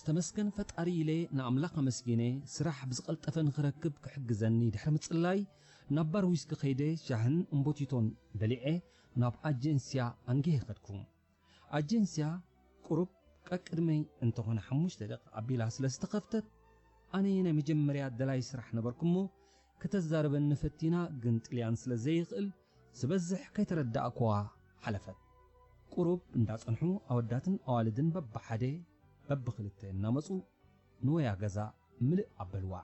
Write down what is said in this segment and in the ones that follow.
ተመስገን ፈጣሪ ኢለ ንኣምላኽ ኣመስጊነ፣ ስራሕ ብዝቐልጠፈ ንኽረክብ ክሕግዘኒ ድሕሪ ምጽላይ፣ ናብ ባር ዊስኪ ከይደ ሻህን እምቦቲቶን በሊዐ ናብ ኣጀንስያ ኣንጊሀ ከድኩ። ኣጀንስያ ቁሩብ ቀቅድመይ እንተኾነ ሓሙሽተ ደቂቕ ኣቢላ ስለ ዝተኸፍተት፣ ኣነ ናይ መጀመርያ ደላይ ስራሕ ነበርኩ እሞ፣ ክተዛርበኒ ፈቲና፣ ግን ጥልያን ስለ ዘይኽእል፣ ዝበዝሕ ከይተረዳእኩዋ ሓለፈት። ቁሩብ እንዳጸንሑ ኣወዳትን ኣዋልድን በብሓደ በብኽልተ እናመጹ ንወያ ገዛ ምልእ ኣበልዋ።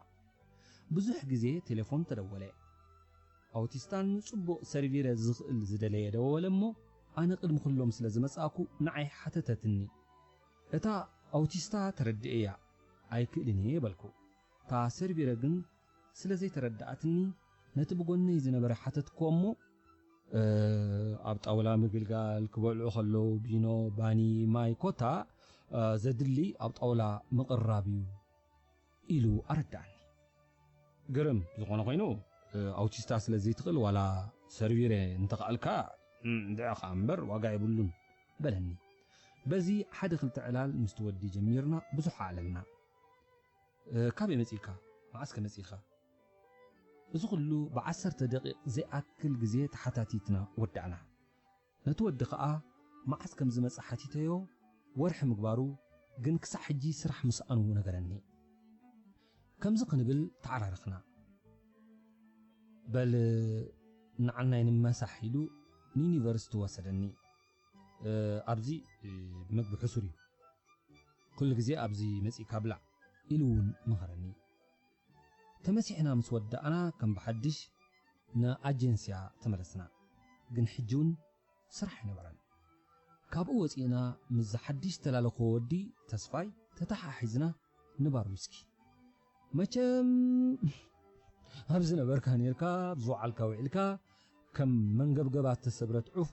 ብዙሕ ግዜ ቴሌፎን ተደወለ። ኣውቲስታን ጽቡቕ ሰርቪረ ዝኽእል ዝደለየ ደወለ እሞ፣ ኣነ ቅድሚ ኩሎም ስለ ዝመጻእኩ ንዓይ ሓተተትኒ። እታ ኣውቲስታ ተረድኤያ ኣይክእልን እየ በልኩ። እታ ሰርቪረ ግን ስለ ዘይተረድኣትኒ፣ ነቲ ብጎነይ ዝነበረ ሓተትኩዎ እሞ፣ "እ፣ ኣብ ጣውላ ምግልጋል፣ ክበልዑ ከለዉ ቢኖ፣ ባኒ፣ ማይ፣ ኮታ፣ እ፣ ዘድሊ ኣብ ጣውላ ምቕራብ እዩ" ኢሉ ኣረድኣኒ። ግርም ዝኾነ ኮይኑ፣ እ፣ ኣውቲስታ ስለ ዘይትኽእል ዋላ ሰርቪረ እንተኽኣልካ፣ እም፣ እንድዒ ኸኣ እምበር ዋጋ የብሉን በለኒ። በዚ ሓደ ክልተ ዕላል ምስቲ ወዲ ጀሚርና ብዙሕ ኣዕለልና። "እ፣ ካበይ መጺእካ? መዓስከ መጺእካ?" እዚ ኩሉ ብዓሰርተ ደቂቕ ዘይኣክል ግዜ ተሓታቲትና ወዳእና። ነቲ ወዲ ኸኣ መዓስ ከም ዝመጸ ሓቲተዮ፣ ወርሒ ምግባሩ ግን ክሳዕ ሕጂ ስራሕ ምስኣኑ ነገረኒ። ከምዚ ክንብል ተዓራረኽና። "በል ንዓናይ ንመሳሕ" ኢሉ ንዩኒቨርሲቲ ወሰደኒ። "እ፣ ኣብዚ፣ እ፣ ምግቢ ሕሱር እዩ። ኩሉ ግዜ ኣብዚ መጺእካ ብላዕ" ኢሉ እውን መኸረኒ። ተመሲሕና ምስ ወዳእና ከም ብሓድሽ ንኣጀንስያ ተመለስና። ግን ሕጂ እውን ስራሕ ኣይነበረን። ካብኡ ወጺእና ምስ ዝሓድሽ ተላለኽዎ ወዲ ተስፋይ ተተሓሒዝና ንባር ዊስኪ። መቸም ኣብ ዝነበርካ ኔርካ፣ ኣብ ዝወዓልካ ውዒልካ፣ ከም መንገብገባ እተሰብረት ዑፍ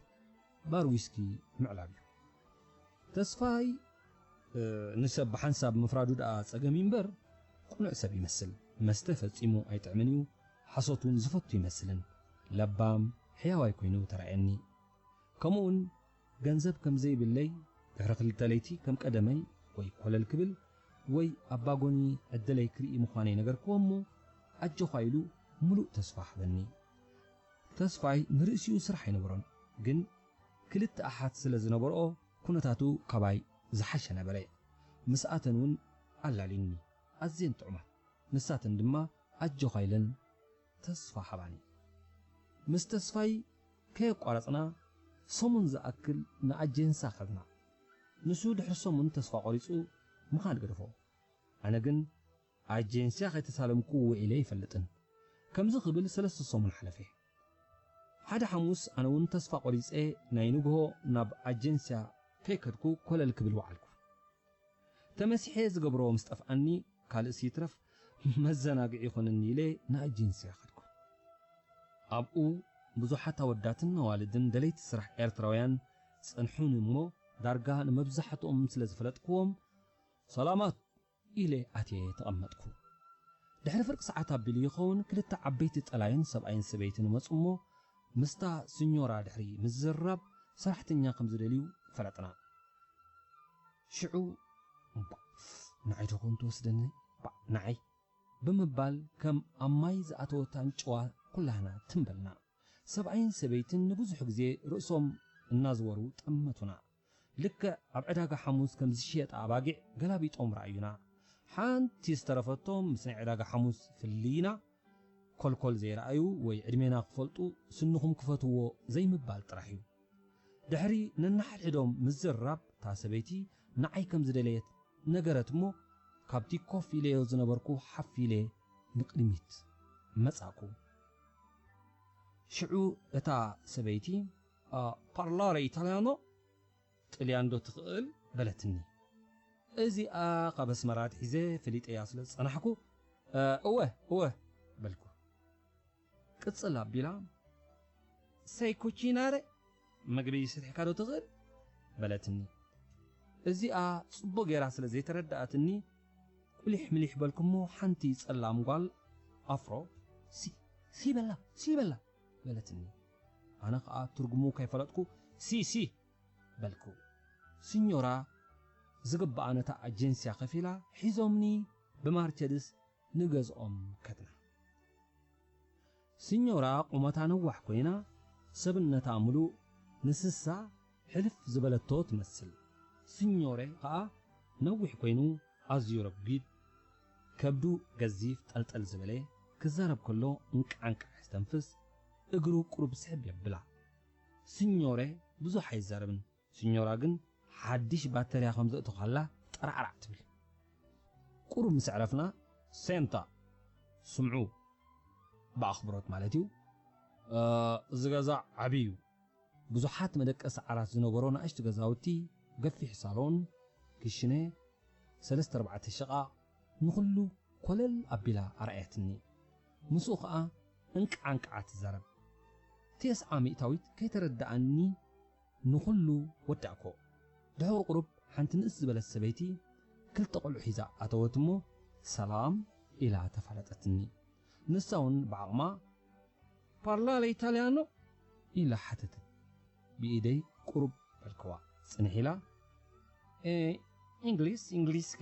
ባር ዊስኪ ምዕላብ እዩ። ተስፋይ፣ እ፣ ንሰብ ብሓንሳብ ምፍራዱ ደኣ ጸገም እዩ እምበር፣ ቅኑዕ ሰብ ይመስል። መስተ ፈጺሙ ኣይጥዕምን እዩ፣ ሓሶት እውን ዝፈቱ ይመስልን። ለባም፣ ሕያዋይ ኮይኑ ተራእየኒ። ከምኡውን ገንዘብ ከም ዘይብለይ፣ ድሕሪ ክልተ ለይቲ ከም ቀደመይ ወይ ኮለል ክብል ወይ ኣባጎኒ ዕድለይ ክርኢ ምዃነይ ነገርክዎ እሞ፣ ኣጆኻ ኢሉ ምሉእ ተስፋ ሃበኒ። ተስፋይ ንርእሲኡ ስራሕ ኣይነበሮን፣ ግን ክልተ ኣሓት ስለ ዝነበርኦ፣ ኩነታቱ ካባይ ዝሓሸ ነበረ። ምስኣተን እውን ኣላሊኒ፣ ኣዝየን ጥዑማት። ንሳተን ድማ ኣጆኻ ኢለን ተስፋ ሃባኒ። ምስ ተስፋይ ከየቋረጽና ሰሙን ዝኣክል ንኣጀንሳ ከድና። ንሱ ድሕሪ ሰሙን ተስፋ ቆሪጹ ምኻድ ገደፎ። ኣነ ግን ኣጀንስያ ከይተሳለምኩ ውዒለ ኣይፈልጥን። ከምዚ ክብል ሰለስተ ሰሙን ሓለፈ። ሓደ ሓሙስ ኣነ እውን ተስፋ ቆሪጸ ናይ ንግሆ ናብ ኣጀንስያ ከይከድኩ ኮለል ክብል ወዓልኩ። ተመሲሐ ዝገብሮ ምስ ጠፍኣኒ ካልእስ ይትረፍ መዘናግዒ ይኾነኒ ኢለ ንኣጀንስያ ከድኩ። ኣብኡ ብዙሓት ኣወዳትን ኣዋልድን ደለይቲ ስራሕ ኤርትራውያን ጸንሑኒ እሞ ዳርጋ ንመብዛሕትኦም ስለ ዝፈለጥክዎም ሰላማት ኢለ ኣትየ ተቐመጥኩ። ድሕሪ ፍርቂ ሰዓት ኣቢሉ ይኸውን ክልተ ዓበይቲ ጠላይን ሰብኣይን ሰበይትን መጹ እሞ ምስታ ስኞራ ድሕሪ ምዝርራብ ሰራሕተኛ ከም ዝደልዩ ፈለጥና። ሽዑ "እምባ፣ ንዓይ ዶ ኮን ትወስደኒ? እምባ፣ ንዓይ" ብምባል ከም ኣብ ማይ ዝኣተወት ኣንጭዋ ኩላህና ትም በልና። ሰብኣይን ሰበይትን ንብዙሕ ግዜ ርእሶም እናዝወሩ ጠመቱና። ልክዕ ኣብ ዕዳጋ ሓሙስ ከም ዝሽየጣ ኣባጊዕ ገላቢጦም ረኣዩና። ሓንቲ ዝተረፈቶም ምስ ናይ ዕዳጋ ሓሙስ ፍልይና ኮልኮል ዘይረኣዩ ወይ ዕድሜና ክፈልጡ ስንኹም ክፈትዎ ዘይምባል ጥራሕ እዩ። ድሕሪ ነንሓድሕዶም ምዝርራብ እታ ሰበይቲ ንዓይ ከም ዝደለየት ነገረት እሞ ካብቲ ኮፍ ኢለዮ ዝነበርኩ ሓፍ ኢለ ንቕድሚት መጻእኩ። ሽዑ እታ ሰበይቲ "አ፣ ፓርላረ ኢታልያኖ? ጥልያን ዶ ትኽእል?" በለትኒ። እዚኣ ካብ ኣስመራ ኣትሒዘ ፈሊጠያ ስለ ዝጸናሕኩ "እ፣ እወ፣ እወ" በልኩ። ቅጽል ኣቢላ "ሰይ ኩቺናረ? መግቢ ሰቲሕካ ዶ ትኽእል?" በለትኒ። እዚኣ ጽቡቕ ጌራ ስለ ዘይተረድኣትኒ ቁሊሕ ምሊሕ በልኩ እሞ ሓንቲ ጸላም ጓል ኣፍሮ "ሲ፣ ሲ በላ፣ ሲ በላ" በለትኒ። ኣነ ኸኣ ትርጉሙ ከይፈለጥኩ "ሲ፣ ሲ" በልኩ። ሲኞራ ዝግባኣ ነታ ኣጀንስያ ከፊላ ሒዞምኒ ብማርቸድስ ንገዝኦም ከድና። ሲኞራ ቁመታ ነዋሕ ኮይና፣ ሰብነታ ምሉእ ንስሳ ሕልፍ ዝበለቶ ትመስል። ሲኞሬ ከኣ ነዊሕ ኮይኑ፣ ኣዝዩ ረጒድ፣ ከብዱ ገዚፍ ጠልጠል ዝበለ፣ ክዛረብ ከሎ እንቃዕ እንቃዕ ዝተንፍስ፣ እግሩ ቁሩብ ስሕብ የብላ። ሲኞሬ ብዙሕ ኣይዛረብን። ሲኞራ ግን ሓድሽ ባተርያ ከም ዘእተኻላ ጠራዕራዕ ትብል። ቁሩብ ምስ ኣዕረፍና፣ ሴንታ፣ ስምዑ፣ ብኣኽብሮት ማለት እዩ። እ፣ እዚ ገዛ ዓቢ እዩ። ብዙሓት መደቀሲ ዓራት ዝነበሮ ንኣሽቱ ገዛውቲ፣ ገፊሕ ሳሎን፣ ክሽነ፣ ሰለስተ ኣርባዕተ ሽቓቕ፣ ንኹሉ ኮለል ኣቢላ ኣርኣየትኒ። ምስኡ ኸኣ እንቃዕ እንቃዓ ትዛረብ። ቴስዓ ሚእታዊት ከይተረድኣኒ ንኹሉ ወዳእኮ። ድሕሪ ቁሩብ ሓንቲ ንእስ ዝበለት ሰበይቲ ክልተ ቆልዑ ሒዛ ኣተወት እሞ፣ "ሰላም" ኢላ ተፋለጠትኒ። ንሳ እውን ብዓቕማ፣ "ፓርላ ለኢታልያኖ?" ኢላ ሓተተት። ብኢደይ ቁሩብ በልክዋ። ጽንሕ ኢላ፣ "ኤ፣ ኢንግሊስ፣ ኢንግሊስከ?"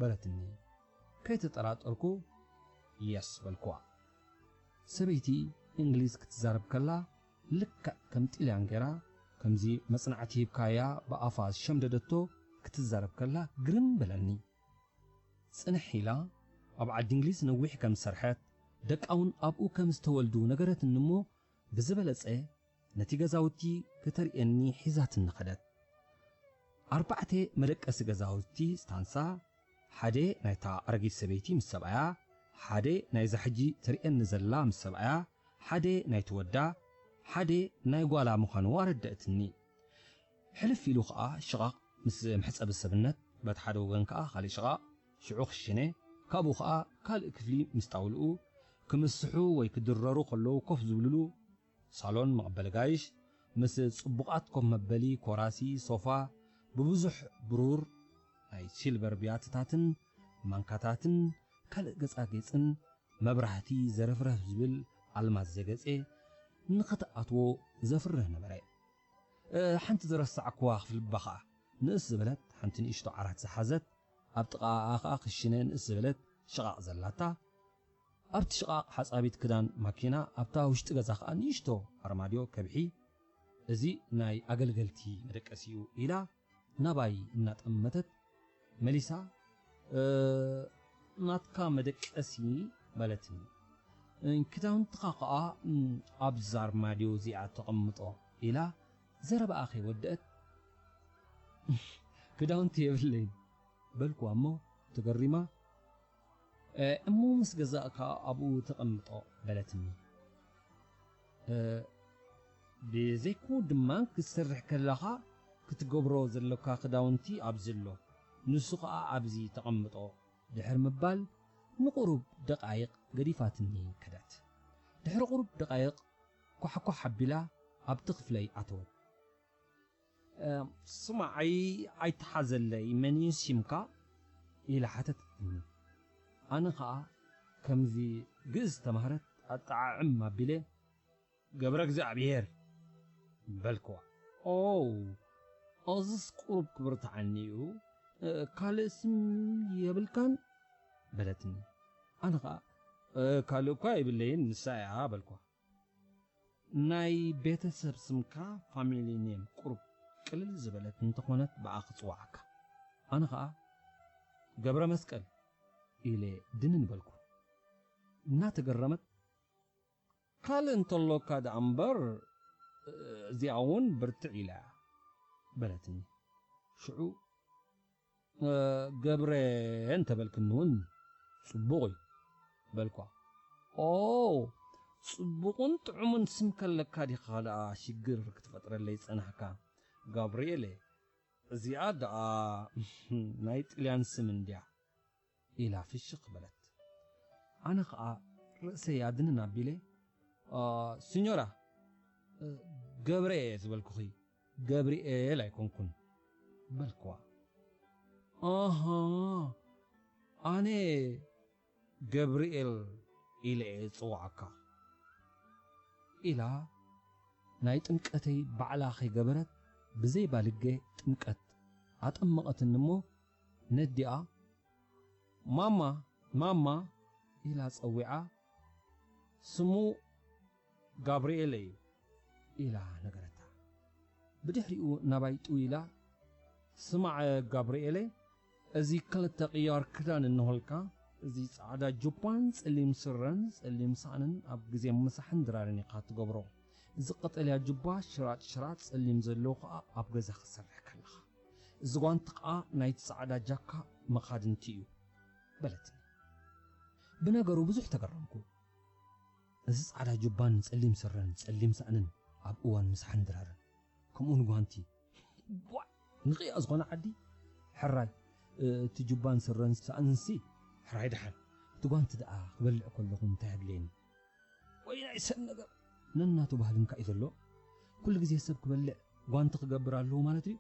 በለትኒ። ከይተጠራጠርኩ፣ "የስ" በልክዋ። ሰበይቲ እንግሊዝ ክትዛረብ ከላ፣ ልክዕ ከም ጥልያን ገይራ፣ ከምዚ መጽናዕቲ ሂብካያ ብኣፋ ዝሸምደደቶ ክትዛረብ ከላ ግርም በለኒ። ጽንሕ ኢላ፣ ኣብ ዓዲ እንግሊዝ ነዊሕ ከም ዝሰርሐት፣ ደቃ እውን ኣብኡ ከም ዝተወልዱ ነገረትኒ እሞ፣ ብዝበለጸ ነቲ ገዛውቲ ከተርእየኒ ሒዛትኒ ኸደት። ኣርባዕተ መደቀሲ ገዛውቲ ስታንሳ፣ ሓደ ናይታ ኣረጊት ሰበይቲ ምስ ሰብኣያ፣ ሓደ ናይዛ ሕጂ ትርእየኒ ዘላ ምስ ሰብኣያ፣ ሓደ ናይቲ ወዳ፣ ሓደ ናይ ጓላ ምዃኑ ኣረደእትኒ። ሕልፍ ኢሉ ኸኣ ሽቓቕ ምስ መሕጸቢ ሰብነት፣ በቲ ሓደ ወገን ከኣ ካልእ ሽቓቕ፣ ሽዑ ክሽነ፣ ካብኡ ኸኣ ካልእ ክፍሊ ምስ ጣውልኡ፣ ክምስሑ ወይ ክድረሩ ከለዉ ኮፍ ዝብልሉ፣ ሳሎን መቐበሊ ጋይሽ፣ ምስ ጽቡቓት ኮፍ መበሊ፣ ኮራሲ፣ ሶፋ፣ ብብዙሕ ብሩር ናይ ሲልቨር ብያትታትን ማንካታትን ካልእ ገጻጌጽን፣ መብራህቲ ዘረፍረፍ ዝብል ኣልማዝ ዘገጸ፣ ንኽትኣትዎ ዘፍርህ ነበረ። እ፣ ሓንቲ ዝረሳዕክዋ ክፍሊ እባ ኸኣ፣ ንእስ ዝበለት ሓንቲ ንእሽቶ ዓራት ዝሓዘት፣ ኣብ ጥቓኣ ኸኣ ክሽነ ንእስ ዝበለት ሽቓቕ ዘላታ፣ ኣብቲ ሽቓቕ ሓጻቢት ክዳን ማኪና፣ ኣብታ ውሽጢ ገዛ ኸኣ ንእሽቶ ኣርማድዮ ከብሒ፣ "እዚ ናይ ኣገልገልቲ መደቀሲ እዩ" ኢላ ናባይ እናጠመተት መሊሳ፣ "እ፣ ናትካ መደቀሲ" በለትኒ። "እ፣ ክዳውንትኻ ኸኣ፣ እም፣ ኣብዛ ኣርማድዮ እዚኣ ተቐምጦ" ኢላ ዘረባኣ ከይወደአት፣ "ክዳውንቲ የብለይን" በልኩዋ እሞ ተገሪማ፣ "እ፣ እሞ ምስ ገዛእካ ኣብኡ ተቐምጦ" በለትኒ። "እ፣ ብዘይክኡ ድማ ክትሰርሕ ከለኻ ክትገብሮ ዘሎካ ክዳውንቲ ኣብዚ ኣሎ፣ ንሱ ኸኣ ኣብዚ ተቐምጦ" ድሕሪ ምባል ንቁሩብ ደቃይቕ ገዲፋትኒ ከደት። ድሕሪ ቁሩብ ደቃይቕ ኳሕኳሕ ኣቢላ ኣብቲ ክፍለይ ኣተወት። "እ፣ ስማዓይ፣ ኣይትሓዘለይ፣ መን እዩ ሲምካ?" ኢላ ሓተተትኒ። ኣነ ኸኣ ከምዚ ግእዝ ዝተማህረት ኣጠዓዕም ኣቢለ፣ "ገብረ እግዚኣብሔር" በልክዋ። "ኦ፣ እዝስ ቁሩብ ክብርትዓኒ እዩ፣ እ፣ ካልእ ስም የብልካን?" በለትኒ። ኣነ ኸኣ፣ "እ፣ ካልእ እኳ የብለይን፣ ንሳ እያ" በልክዋ። "ናይ ቤተሰብ ስምካ፣ ፋሚሊ ኔም፣ ቁሩብ ቅልል ዝበለት እንተኾነት ብኣ ክጽውዓካ" ኣነ ኸኣ "ገብረ መስቀል" ኢለ ድንን በልኩ። እናተገረመት "ካልእ እንተሎካ ደኣ እምበር፣ እዚኣ እውን ብርትዕ ኢላ እያ" በለትኒ። ሽዑ "እ፣ ገብረ እንተበልክኒ እውን ጽቡቕ እዩ" በልኳ። "ኦ፣ ጽቡቕን ጥዑምን ስም ከለካ ዲኻ ደኣ ሽግር ክትፈጥረለይ ጸናሕካ ጋብርኤለ? እዚኣ ደኣ ናይ ጥልያን ስም እንድያ" ኢላ ፍሽኽ በለት። ኣነ ኸኣ ርእሰይ ኣድንን ኣቢለ፣ "ኣ፣ ሲኞራ፣ እ፣ ገብረ እየ ዝበልኩኺ፣ ገብርኤል ኣይኮንኩን" በልክዋ። "ኣሃ፣ ኣነ ገብርኤል ኢለ እየ ዝጽውዓካ" ኢላ ናይ ጥምቀተይ ባዕላ ከይገበረት ብዘይ ባልገ ጥምቀት ኣጠመቐትኒ እሞ ነዲኣ፣ "ማማ፣ ማማ" ኢላ ጸዊዓ፣ "ስሙ ጋብርኤለ እዩ" ኢላ ነገረታ። ብድሕሪኡ ናባይ ጥው ኢላ፣ "ስማዕ ጋብርኤለ፣ እዚ ክልተ ቅያር ክዳን እንሆልካ፣ እዚ ጻዕዳ ጁባን ጸሊም ስረን ጸሊም ሳእንን ኣብ ግዜ ምሳሕን ድራርን ኢኻ ትገብሮ። እዚ ቀጠልያ ጁባ ሽራጥ ሽራጥ ጸሊም ዘለዎ ከኣ ኣብ ገዛ ክትሰርሕ ከለኻ። እዚ ጓንቲ ከኣ ናይቲ ጻዕዳ ጃካ መኻድንቲ እዩ" በለትኒ። ብነገሩ ብዙሕ ተገረምኩ። እዚ ጻዕዳ ጁባን ጸሊም ስረን ጸሊም ሳእንን ኣብ እዋን ምሳሕን ድራርን፣ ከምኡውን ጓንቲ፣ ቧዕ! ንኽያ ዝኾነ ዓዲ፣ ሕራይ፣ እቲ ጁባን ስረን ሳእንንሲ፣ ሕራይ ደሓን። እቲ ጓንቲ ደኣ ክበልዕ ከለኹ እንታይ ኣድልየኒ? ወይ ናይ ሰብ ነገር፣ ነናቱ ባህሊ እንካ እዩ ዘሎ። ኩሉ ግዜ ሰብ ክበልዕ ጓንቲ ክገብር ኣለዎ ማለት ድዩ?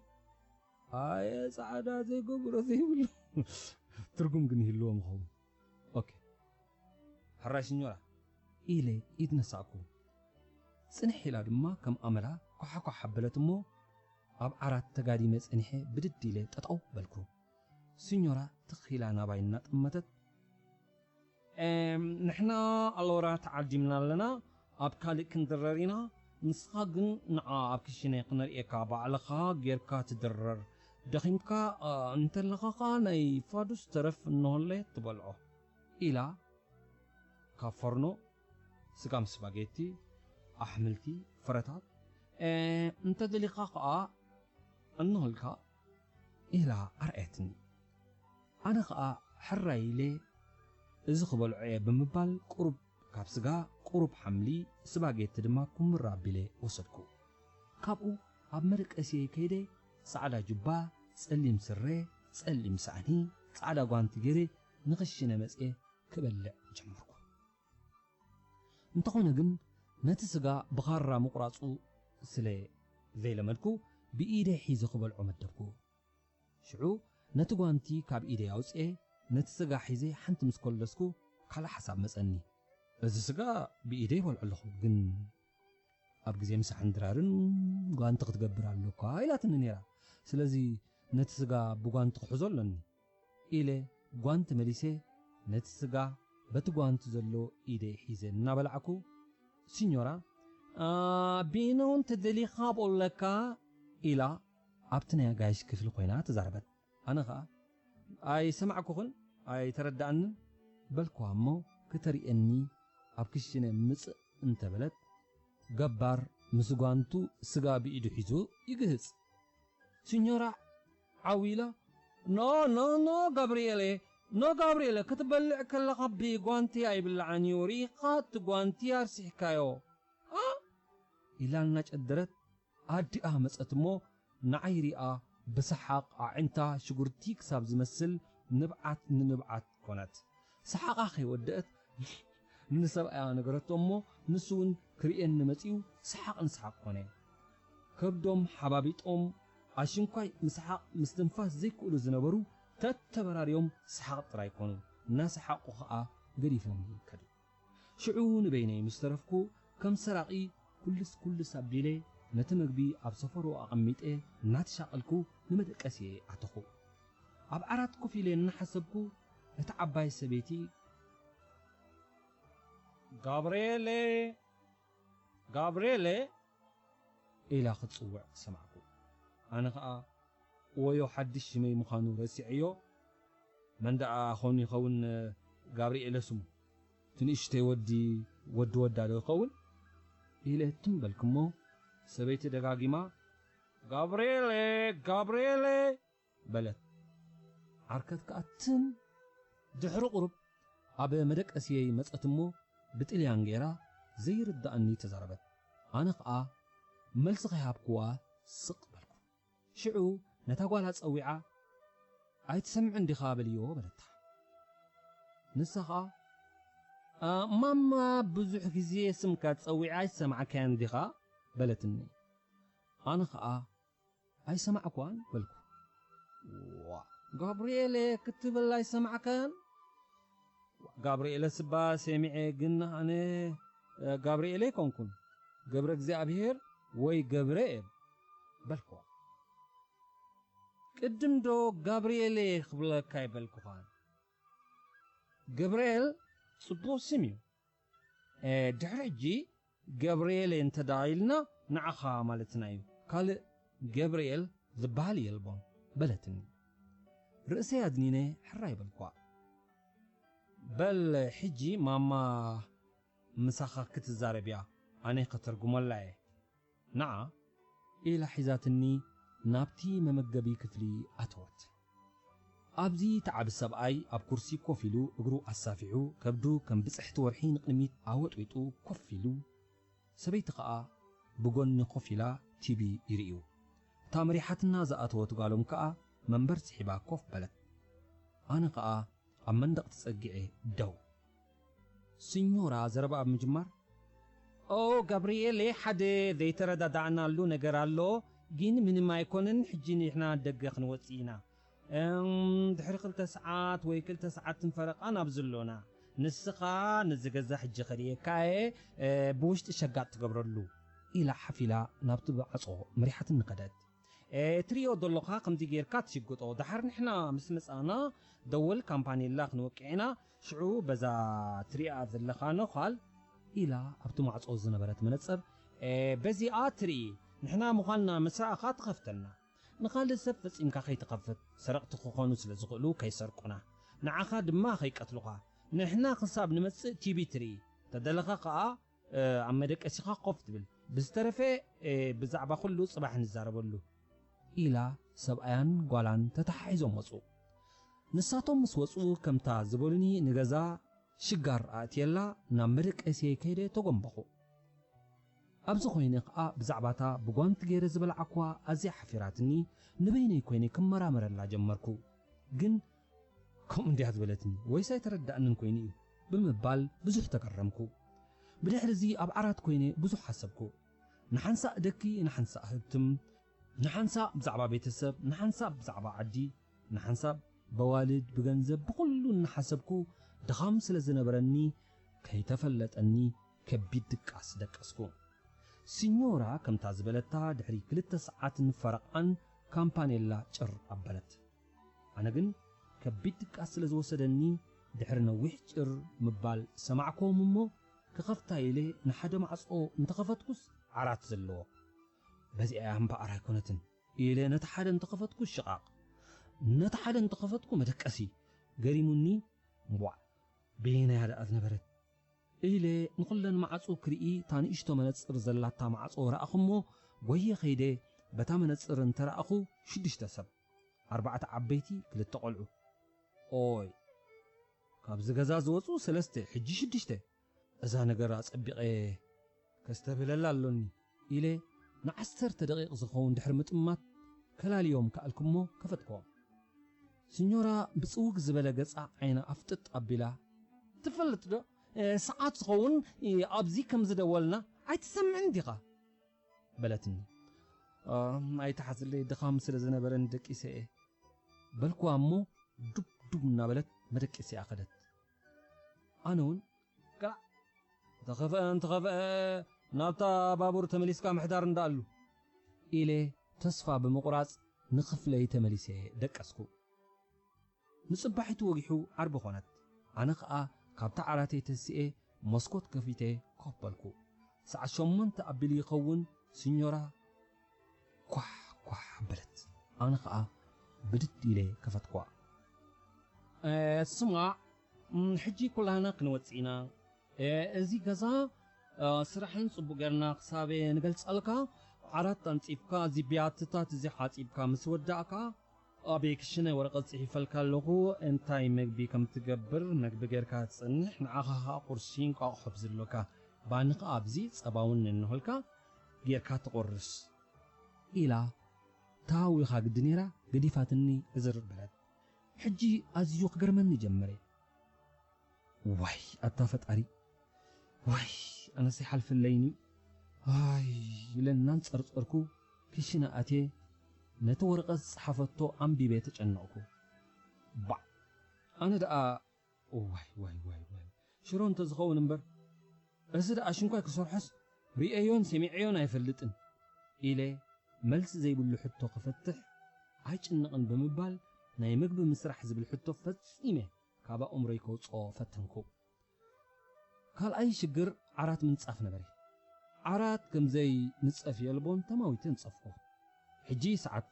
ኣየ ጻዕዳ ዘይገብሮ ዘይብሉ። ትርጉም ግን ይህልዎ ምኸውን። ኦኬ። ሕራይ ሲኞራ፣ ኢለ ኢድ ነሳእኩ። ጽንሕ ኢላ ድማ ከም ኣመላ ኳሓኳሕ ኣበለት እሞ፣ ኣብ ዓራት ተጋዲመ ጸኒሐ ብድድ ኢለ ጠጠው በልኩ። ሲኞራ ትኽ ኢላ ናባይ እናጠመተት፣ "ኤም፣ ንሕና ኣሎራ ተዓዲምና ኣለና፣ ኣብ ካልእ ክንድረር ኢና፣ ንስኻ ግን ንዓ ኣብ ክሽነ ክነርእየካ ባዕልኻ ጌርካ ትድረር፣ ደኺምካ፣ እ፣ እንተለኻ ኸኣ ናይ ፋዱስ ተረፍ እንሆለ ትበልዖ" ኢላ ካብ ፈርኖ ስጋም ስፓጌቲ፣ ኣሕምልቲ፣ ፍረታት፣ እ፣ እንተ ደሊኻ ኸኣ እንሆልካ ኢላ ኣርኣየትኒ። ኣነ ኸኣ ሕራይ ኢለ እዚ ክበልዖ እየ ብምባል ቁሩብ ካብ ስጋ፣ ቁሩብ ሓምሊ፣ ስፓጌቲ ድማ ኩምር ኣቢለ ወሰድኩ። ካብኡ ኣብ መደቀስየይ ከይደ ጻዕዳ ጁባ፣ ጸሊም ስረ፣ ጸሊም ሳእኒ፣ ጻዕዳ ጓንቲ ገይረ ንኽሽነ መጽየ ክበልዕ ጀመርኩ። እንተኾነ ግን ነቲ ስጋ ብኻራ ምቑራጹ ስለ ዘይለመድኩ ብኢደይ ሒዘ ክበልዖ መደብኩ። ሽዑ ነቲ ጓንቲ ካብ ኢደይ ኣውጽኤ ነቲ ስጋ ሒዘ ሓንቲ ምስ ኮለስኩ ካልእ ሓሳብ መጸኒ። እዚ ስጋ ብኢደይ ይበልዖ ኣለኹ፣ ግን ኣብ ግዜ ምሳሕን ድራርን ጓንቲ ክትገብር ኣለኳ ኢላትኒ ነይራ። ስለዚ ነቲ ስጋ ብጓንቲ ክሕዞ ኣለኒ ኢለ ጓንቲ መሊሰ ነቲ ስጋ በቲ ጓንቲ ዘሎ ኢደይ ሒዘ እናበላዕኩ፣ "ሲኞራ፣ ኣ፣ ቢኖ እንተ ደሊኻ ኣብኡ ኣለካ" ኢላ ኣብቲ ናይ ኣጋይሽ ክፍሊ ኮይና ተዛረበት። ኣነ ኸኣ፣ "ኣይሰማዕኩኽን፣ ኣይተረዳእንን" በልኩዋ እሞ፣ ክተርእየኒ ኣብ ክሽነ ምጽእ እንተበለት፣ ገባር ምስ ጓንቱ ስጋ ብኢዱ ሒዙ ይግህጽ። "ሲኞራ" ዓው ኢላ፣ "ኖ፣ ኖ፣ ኖ ጋብርኤለ፣ ኖ ጋብርኤለ፣ ክትበልዕ ከለኻ ብጓንቲ ኣይብላዕን እዩ፣ ርኢኻ እቲ ጓንቲ ኣርሲሕካዮ፣ ኣ?" ኢላ እናጨደረት ኣዲኣ መጸት እሞ፣ ንዓይ ሪኣ ብሰሓቕ ኣዒንታ ሽጉርቲ ክሳብ ዝመስል ንብዓት ንንብዓት ኮነት። ሰሓቓ ከይወደአት ንሰብኣያ ነገረቶ እሞ፣ ንሱ እውን ክርእየኒ መጺኡ ሰሓቕ ንሰሓቕ ኮነ። ከብዶም ሓባቢጦም ኣሽንኳይ ምስሓቕ ምስትንፋስ ዘይክእሉ ዝነበሩ ተተበራርዮም ሰሓቕ ጥራይ ኮኑ። እናሰሓቑ ኸኣ ገዲፎም ከዱ። ሽዑ ንበይነይ ምስ ተረፍኩ፣ ከም ሰራቒ ኩልስ ኩልስ ኣቢለ ነቲ መግቢ ኣብ ሰፈሩ ኣቐሚጠ እናተሻቐልኩ ንመደቀስየ ኣተኹ። ኣብ ዓራት ኮፍ ኢለ እናሓሰብኩ፣ እታ ዓባይ ሰበይቲ፣ "ጋብርኤለ! ጋብርኤለ!" ኢላ ክትጽውዕ ሰማዕኩ። ኣነ ኸኣ፣ "ወዮ ሓድሽ ሽመይ ምዃኑ ረሲዐዮ። መን ደኣ ኾን ይኸውን ጋብርኤለ ስሙ? እቲ ንእሽተይ ወዲ፣ ወዲ ወዳ ዶ ይኸውን?" ኢለ ትም በልኩ እሞ፣ ሰበይቲ ደጋጊማ፣ "ጋብርኤለ! ጋብርኤለ!" በለት። ዓርከት ከኣ ትም። ድሕሪ ቁሩብ ኣብ መደቀስየይ መጸት እሞ ብጥልያን ገይራ ዘይርድኣኒ ተዛረበት። ኣነ ኸኣ መልሲ ከይሃብክዋ ስቕ በልኩ። ሽዑ ነታ ጓላ ጸዊዓ፣ "ኣይትሰምዕን ዲኻ በልዮ?" በለታ። ንሳ ኸኣ፣ "ኣ፣ ማማ ብዙሕ ግዜ ስምካ ጸዊዓ ኣይሰማዕካያን ዲኻ?" በለትኒ። ኣነ ኸኣ፣ "ኣይሰማዕኳን" በልኩ። "ዋ፣ ጋብርኤለ ክትብል ኣይሰማዕካን?" "ዋ፣ ጋብርኤለ ስባ ሰሚዐ፣ ግን ኣነ፣ እ፣ ጋብርኤለ ኣይኮንኩን፣ ገብረ እግዚኣብሔር ወይ ገብረ እየ" በልኩዋ። ቅድም ዶ ጋብርኤል እየ ክብለካ ይበልኩኻ? ገብርኤል ጽቡቕ ስም እዩ። ድሕሪ ሕጂ ገብርኤል እንተ ደኣ ኢልና ንዓኻ ማለትና እዩ። ካልእ ገብርኤል ዝበሃል የልቦን በለትኒ። ርእሰይ ኣድኒነ ሕራይ በልኳ። በል ሕጂ ማማ ምሳኻ ክትዛረብ እያ፣ ኣነ ከተርጉመላ እየ። ንዓ ኢላ ሒዛትኒ ናብቲ መመገቢ ክፍሊ ኣተወት። ኣብዚ እቲ ዓቢ ሰብኣይ ኣብ ኩርሲ ኮፍ ኢሉ እግሩ ኣሳፊሑ ከብዱ ከም ብጽሕቲ ወርሒ ንቕድሚት ኣወጥዊጡ ኮፍ ኢሉ፣ ሰበይቲ ከኣ ብጎኒ ኮፍ ኢላ ቲቪ ይርእዩ። እታ መሪሓትና ዝኣተወት ጓሎም ከኣ መንበር ስሒባ ኮፍ በለት። ኣነ ከኣ ኣብ መንደቕ ተጸጊዐ ደው። ስኞራ ዘረባ ኣብ ምጅማር፣ ኦ ጋብርኤሌ፣ ሓደ ዘይተረዳዳእናሉ ነገር ኣሎ፣ ግን ምንም ኣይኮነን። ሕጂ ንሕና ደገ ክንወጽእ ኢና። እም፣ ድሕሪ ክልተ ሰዓት ወይ ክልተ ሰዓትን ፈረቓን ኣብዚ ኣሎና። ንስኻ ነዚ ገዛ ሕጂ ከርእየካ እየ፣ እ፣ ብውሽጢ ሸጋጥ ትገብረሉ፣ ኢላ ሓፍ ኢላ ናብቲ ማዕጾ መሪሓትኒ ከደት። እ፣ ትርእዮ ደሎኻ ከምዚ ጌርካ ትሽግጦ። ደሓር ንሕና ምስ መጻእና ደወል ካምፓኔላ ክንወቅዕ ኢና። ሽዑ በዛ ትሪኣ ዘለኻ ነዃል ኢላ ኣብቲ ማዕጾ ዝነበረት መነጽር፣ "ኤ፣ በዚኣ ትርኢ፣ ንሕና ምዃንና ምስ ረኣኻ ትኸፍተልና። ንኻልእ ሰብ ፈጺምካ ከይትኸፍት፣ ሰረቕቲ ክኾኑ ስለ ዝኽእሉ ከይሰርቁና፣ ንዓኻ ድማ ከይቀትሉኻ። ንሕና ክሳብ ንመጽእ ቲቪ ትርኢ፣ ተደለኻ ከኣ፣ እ፣ ኣብ መደቀሲኻ ኮፍ ትብል። ብዝተረፈ፣ እ፣ ብዛዕባ ኩሉ ጽባሕ ንዛረበሉ" ኢላ ሰብኣያን ጓላን ተተሓሒዞም ወጹ። ንሳቶም ምስ ወጹ ከምታ ዝበሉኒ ንገዛ ሽጋር ኣእትየላ ናብ መደቀስየይ ከይደ ተጎንበኹ። ኣብዚ ኮይነ ከኣ ብዛዕባታ ብጓንቲ ገይረ ዝበላዓኳ ኣዝያ ሓፊራትኒ፣ ንበይነይ ኮይነ ክመራመረላ ጀመርኩ። ግን ከምኡ እንድያ ዝበለትኒ ወይስ ኣይተረዳእንን ኮይኑ እዩ ብምባል ብዙሕ ተገረምኩ። ብድሕሪ እዚ ኣብ ዓራት ኮይነ ብዙሕ ሓሰብኩ። ንሓንሳእ ደኪ፣ ንሓንሳእ ህብትም፣ ንሓንሳእ ብዛዕባ ቤተሰብ፣ ንሓንሳእ ብዛዕባ ዓዲ፣ ንሓንሳእ በዋልድ፣ ብገንዘብ፣ ብኹሉ እናሓሰብኩ ድኻም ስለ ዝነበረኒ ከይተፈለጠኒ ከቢድ ድቃስ ደቀስኩ። ሲኞራ ከምታ ዝበለታ ድሕሪ ክልተ ሰዓትን ፈረቓን ካምፓኔላ ጭር ኣበለት። ኣነ ግን ከቢድ ድቃስ ስለ ዝወሰደኒ ድሕሪ ነዊሕ ጭር ምባል ሰማዕክዎም እሞ ክኸፍታ ኢለ ንሓደ ማዕጾ እንተኸፈትኩስ ዓራት ዘለዎ። በዚኣ እያ እምበኣር ኣይኮነትን ኢለ ነቲ ሓደ እንተኸፈትኩ ሽቓቕ፣ ነቲ ሓደ እንተኸፈትኩ መደቀሲ። ገሪሙኒ እምቧዕ በየናያ ደኣ ዝነበረት ኢለ ንኹለን ማዕጾ ክርኢ እታ ንእሽቶ መነጽር ዘላታ ማዕጾ ረኣኹ እሞ ጎየ ከይደ በታ መነጽር እንተረኣኹ ሽዱሽተ ሰብ። ኣርባዕተ ዓበይቲ፣ ክልተ ቆልዑ። ኦይ፣ ካብዚ ገዛ ዝወጹ ሰለስተ፣ ሕጂ ሽዱሽተ። እዛ ነገር ኣጸቢቐ ከስተብህለላ ኣሎኒ ኢለ ንዓሰርተ ደቂቕ ዝኸውን ድሕሪ ምጥማት ከላልዮም ከኣልኩ እሞ ከፈትክዎም። ሲኞራ ብጽውግ ዝበለ ገጻ ዓይና ኣፍጥጥ ኣቢላ፣ "ትፈልጥ ዶ፣ እ፣ ሰዓት ዝኸውን፣ እ፣ ኣብዚ ከም ዝደወልና ኣይትሰምዕን ዲኻ?" በለትኒ። "እ፣ ኣይትሓዝለይ፣ ድኻም ስለ ዝነበረኒ ደቂሰ እየ" በልኩዋ እሞ ዱብ ዱብ እናበለት መደቀሲኣ ከደት። ኣነ እውን "ገላዕ፣ እንተኸፍአ እንተኸፍአ ናብታ ባቡር ተመሊስካ ምሕዳር እንዳኣሉ" ኢለ ተስፋ ብምቑራጽ ንኽፍለይ ተመሊሰ ደቀስኩ። ንጽባሒቱ ወጊሑ ዓርቢ ኾነት። ኣነ ኸኣ ካብታ ዓራተይ ተሲኤ መስኮት ከፊተ ኮፍ በልኩ። ሰዓት ሸሞንተ ኣቢሉ ይኸውን፣ ሲኞራ ኳሕ ኳሕ በለት። ኣነ ኸኣ ብድድ ኢለ ከፈትኳ። "እ፣ ስማዕ፣ እም፣ ሕጂ ኩላህና ክንወጽእ ኢና። እ፣ እዚ ገዛ፣ እ፣ ስራሕን ጽቡቕ ጌርና ክሳብ ንገልጸልካ፣ ዓራት ኣንጺፍካ፣ እዚ ቢያትታት እዚ ሓጺብካ ምስ ወዳእካ፣ ኣብ ክሽነ ወረቐት ጽሒፈልካ ኣለኹ። እንታይ መግቢ ከም ትገብር መግቢ ጌርካ ትጸንሕ፣ ንዓኻ ኸኣ ቁርሲ እንቋቑሖ ብዝብለካ፣ ባኒ ኸኣ ኣብዚ ጸባ እውን እንሆልካ ጌርካ ትቑርስ" ኢላ ተሃዊኻ ግዲ ነይራ፣ ገዲፋትኒ ዕዝር በለት። ሕጂ ኣዝዩ ክገርመኒ ጀመረ። "ዋይ ኣታ ፈጣሪ፣ ዋይ ኣነስ ይሓልፍለይን እዩ" ኣይ ኢለ እናንጸርጸርኩ ክሽነ ኣትየ ነቲ ወረቐት ዝጸሓፈቶ ኣንቢበ ተጨነቕኩ። ባዕ ኣነ ደኣ ዋይ ዋይ ዋይ ዋይ፣ ሽሮ እንተዝኸውን እምበር፣ እዚ ደኣ ሽንኳይ ክሰርሖስ ርእየዮን ሰሚዐዮን ኣይፈልጥን ኢለ መልሲ ዘይብሉ ሕቶ ክፈትሕ ኣይጭነቕን ብምባል ናይ ምግቢ ምስራሕ ዝብል ሕቶ ፈጺመ ካብ ኣእምሮይ ከውጽኦ ፈተንኩ። ካልኣይ ሽግር ዓራት ምንጻፍ ነበረ። ዓራት ከምዘይ ንጸፍ የልቦን ተማዊተ ንጸፍኩ። ሕጂ ሰዓት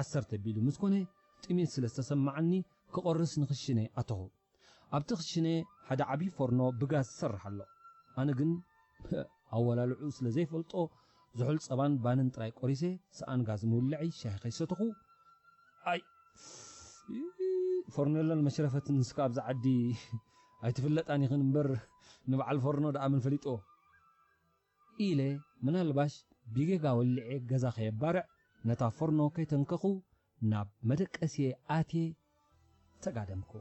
ዓሰርተ ቢሉ ምስ ኮነ ጥሜት ስለ ዝተሰማዓኒ ክቆርስ ንክሽነ ኣተኹ። ኣብቲ ክሽነ ሓደ ዓቢ ፎርኖ ብጋዝ ዝሰርሕ ኣሎ። ኣነ ግን ኣወላልዑ ስለ ዘይፈልጦ ዝሑል ጸባን ባንን ጥራይ ቆሪሰ ሰኣን ጋዝ ምውልዐይ ሻሂ ከይሰተኹ ኣይ ፎርኔሎን መሽረፈትን እስካ ኣብዛ ዓዲ ኣይትፍለጣን ይኽን እምበር ንበዓል ፎርኖ ደኣ መን ፈሊጥዎ ኢለ ምናልባሽ ብጌጋ ወሊዐ ገዛ ከየባርዕ ነታ ፎርኖ ከይተንከኹ ናብ መደቀስየ ኣትየ ተጋደምኩ።